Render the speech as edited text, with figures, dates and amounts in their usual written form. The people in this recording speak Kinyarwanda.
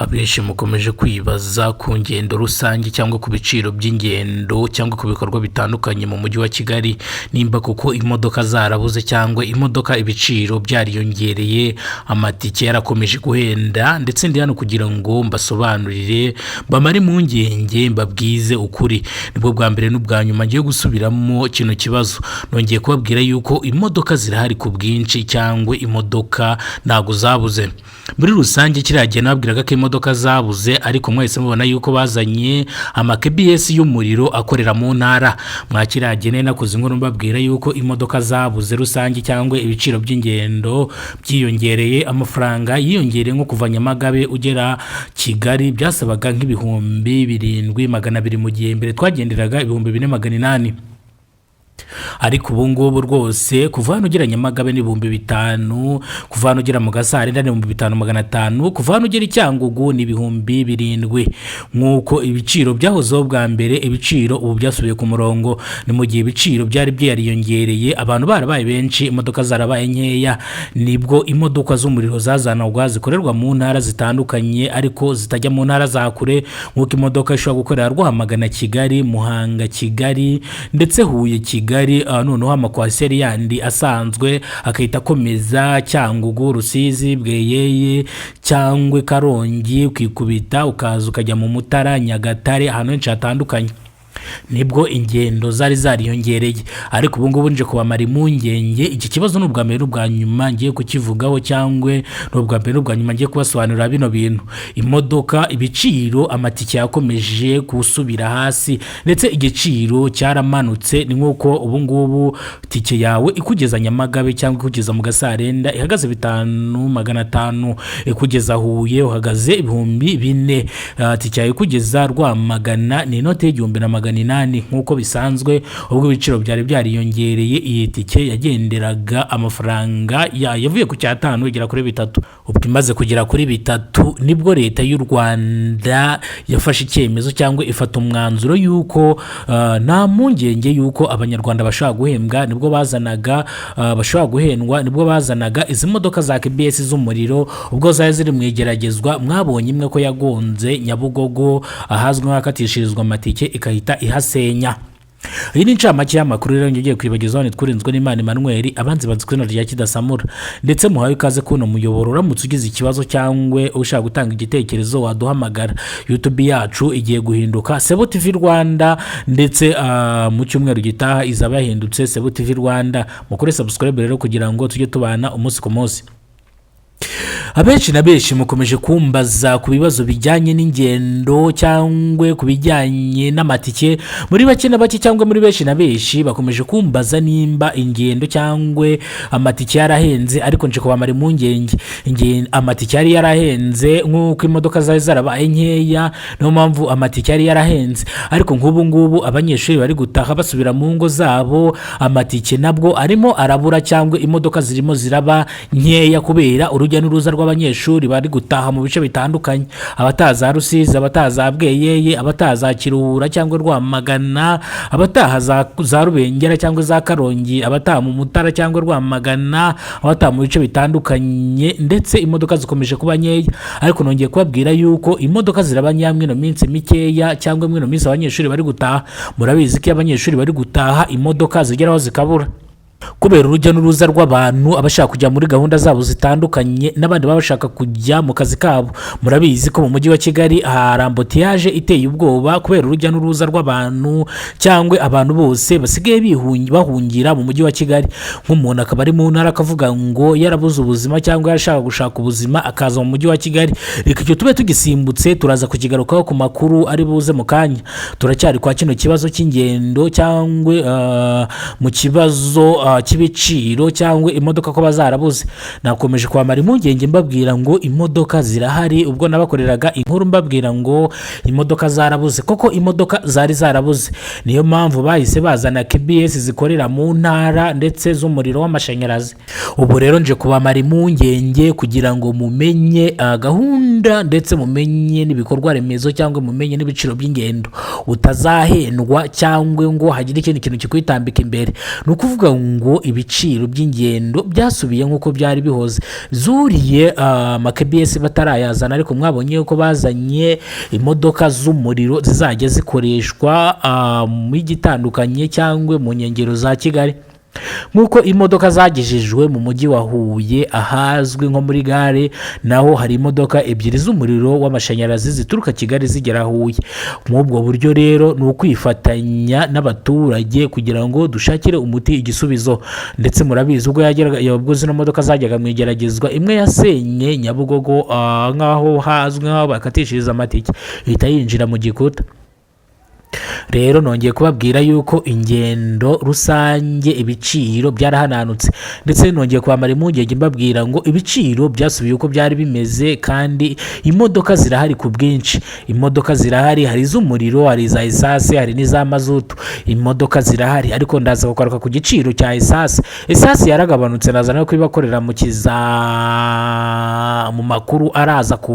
Abenshi mukomeje kwibaza ku ngendo rusange cyangwa ku biciro by'ingendo cyangwa ku bikorwa bitandukanye mu mujyi wa Kigali, nimba koko imodoka zarabuze cyangwa imodoka ibiciro byariyongereye, amatike yarakomeje guhenda. Ndetse ndi hano kugira ngo mbasobanurire, mbamare impungenge, mbabwize ukuri. Nibwo bwa mbere n'ubwa nyuma ngiye gusubiramo kino kibazo. Nongeye kubabwira yuko imodoka zirahari ku bwinshi cyangwa imodoka ntabwo zabuze. Muri rusange, kiriya gihe nababwiraga ko imodoka zabuze, ariko mwese mubona yuko bazanye ama KBS y'umuriro akorera mu ntara. Mwa kiriya gihe nakoze inkuru mbabwira yuko imodoka zabuze rusange cyangwa ibiciro by'ingendo byiyongereye, amafaranga yiyongereye. Nko kuva Nyamagabe ugera Kigali byasabaga nk'7,200, mu gihe mbere twagenderaga 4,800. Ariko ubu ngubu rwose kuva hano ugera Nyamagabe ni 5,000, kuva hano ugera mu Gasarenda ni 5,500, kuva hano ugera i Cyangugu ni 7,000. Nk'uko ibiciro byahozeho bwa mbere, ibiciro ubu byasubiye ku murongo. Ni mu gihe ibiciro byari byariyongereye, abantu barabaye benshi, imodoka zarabaye nkeya, nibwo imodoka z'umuriro zazanwaga zikorerwa mu ntara zitandukanye ariko zitajya mu ntara za kure. Nk'uko imodoka ishobora gukorera Rwamagana Kigali, Muhanga Kigali, ndetse Huye Kigali, noneho amakwasiteri yandi asanzwe akahita akomeza Cyangugu, Rusizi, Bweyeye cyangwa Karongi, ukikubita ukaza ukajya mu Mutara, Nyagatare, ahantu henshi hatandukanye. Nibwo ingendo zari zariyongereye, ariko ubu ngubu nje kubamara impungenge. Iki kibazo ni ubwa mbere n'ubwa nyuma ngiye kukivugaho, cyangwa ni ubwa mbere n'ubwa nyuma ngiye kubasobanurira bino bintu. Imodoka, ibiciro, amatike yakomeje gusubira hasi, ndetse igiciro cyaramanutse. Ni nk'uko ubu ngubu tike yawe ikugeza Nyamagabe cyangwa ikugeza mu Gasarenda ihagaze 5,500, ikugeza Huye uhagaze 4,000, tike yawe ikugeza Rwamagana ni inote y'1,800. Nk'uko bisanzwe, ubwo ibiciro byari byariyongereye, iyi tike yagenderaga amafaranga yavuye ku cyatanu igera kuri bitatu. Ubwo imaze kugera kuri bitatu, nibwo Leta y'u Rwanda yafashe icyemezo cyangwa ifata umwanzuro y'uko nta mpungenge y'uko Abanyarwanda bashobora guhembwa, nibwo bazanaga bashobora guhendwa, nibwo bazanaga izi modoka za KBS z'umuriro. Ubwo zari ziri mu igeragezwa, mwabonye imwe ko yagonze Nyabugogo ahazwi nk'ahakatishirizwa amatike, ikahita ihasenya. Iyi ni incamake y'amakuru rero ngiye kwibagezaho. Nitwurinzwe n'Imana Emmanuel, abanzi banzi ku izina rya Kidasamura, ndetse muhawe ikaze kuno muyoboro. Uramutse ugize ikibazo cyangwa ushaka gutanga igitekerezo, waduhamagara. YouTube yacu igiye guhinduka Sebo TV Rwanda, ndetse mu cyumweru gitaha izaba yahindutse Sebo TV Rwanda. Mukore subscribe rero kugira ngo tujye tubana umunsi ku munsi. Abenshi na benshi mukomeje kumbaza ku bibazo bijyanye n'ingendo cyangwa ku bijyanye n'amatike. Muri bake na bake cyangwa muri benshi na benshi bakomeje kumbaza nimba ingendo cyangwa amatike yarahenze, ariko nje kubamara impungenge. Amatike yari yarahenze nk'uko imodoka zari zarabaye nkeya, niyo mpamvu amatike yari yarahenze. Ariko nk'ubu ngubu abanyeshuri bari gutaha basubira mu ngo zabo, amatike nabwo arimo arabura cyangwa imodoka zirimo ziraba nkeya kubera urujya n'uruza rw'abanyeshuri bari gutaha mu bice bitandukanye: abataha za Rusizi, abataha za Bweyeye, abataha za Kiruhura cyangwa Rwamagana, abataha za Rubengera cyangwa za Karongi, abataha mu Mutara cyangwa Rwamagana, abataha mu bice bitandukanye, ndetse imodoka zikomeje kuba nkeya. Ariko nongeye kubabwira yuko imodoka ziraba nkeya mwino minsi mikeya cyangwa mwino minsi abanyeshuri bari gutaha. Murabizi ko iyo abanyeshuri bari gutaha, imodoka zigeraho zikabura kubera urujya n'uruza rw'abantu, abashaka kujya muri gahunda zabo zitandukanye n'abandi baba bashaka kujya mu kazi kabo. Murabizi ko mu mujyi wa Kigali hari embouteillage iteye ubwoba kubera urujya n'uruza rw'abantu, cyangwa abantu bose basigaye bahungira mu mujyi wa Kigali. Nk'umuntu akaba ari mu ntara, akavuga ngo yarabuze ubuzima cyangwa yashaka gushaka ubuzima, akaza mu mujyi wa Kigali. Reka icyo tube tugisimbutse, turaza kukigarukaho ku makuru ari buze mu kanya. Turacyari kwa kino kibazo cy'ingendo cyangwa mu kibazo cy'ibiciro cyangwa imodoka ko bazarabuze. Nakomeje kwamara impungenge mbabwira ngo imodoka zirahari. Ubwo nabakoreraga inkuru mbabwira ngo imodoka zarabuze, koko imodoka zari zarabuze. Niyo mpamvu bahise bazana KBS zikorera mu ntara ndetse z'umuriro w'amashanyarazi. Ubu rero nje kubamara impungenge kugira ngo mumenye gahunda, ndetse mumenye n'ibikorwa remezo cyangwa mumenye n'ibiciro by'ingendo, utazahendwa cyangwa ngo hagire ikindi kintu kikwitambika imbere. Ni ukuvuga ngo Ngo ibiciro by'ingendo byasubiye nk'uko byari bihoze. Zuriye amakebiyesi batarayazana, ariko mwabonye yuko bazanye imodoka z'umuriro zizajya zikoreshwa mu mijyi itandukanye cyangwa mu nkengero za Kigali. Nk'uko imodoka zagejejwe mu mujyi wa Huye ahazwi nko muri gare, naho hari imodoka ebyiri z'umuriro w'amashanyarazi zituruka Kigali zigera Huye. Muri ubwo buryo rero ni ukwifatanya n'abaturage kugira ngo dushakire umuti igisubizo. Ndetse murabizi, ubwo yageraga, ubwo zino modoka zajyaga mu igeragezwa, imwe yasenye Nyabugogo, nk'aho hazwi nk'aho bakatishiriza amatike, ihita yinjira mu gikuta. Rero nongeye kubabwira yuko ingendo rusange ibiciro byarahananutse, ndetse nongeye kubamara impungenge mbabwira ngo ibiciro byasubiye uko byari bimeze, kandi imodoka zirahari ku bwinshi. Imodoka zirahari, hari iz'umuriro, hari iza essence, hari n'iza mazutu. Imodoka zirahari, ariko ndaza kugaruka ku giciro cya essence. Essence yaragabanutse, ndaza no kubibakorera mu kiza mu makuru araza ku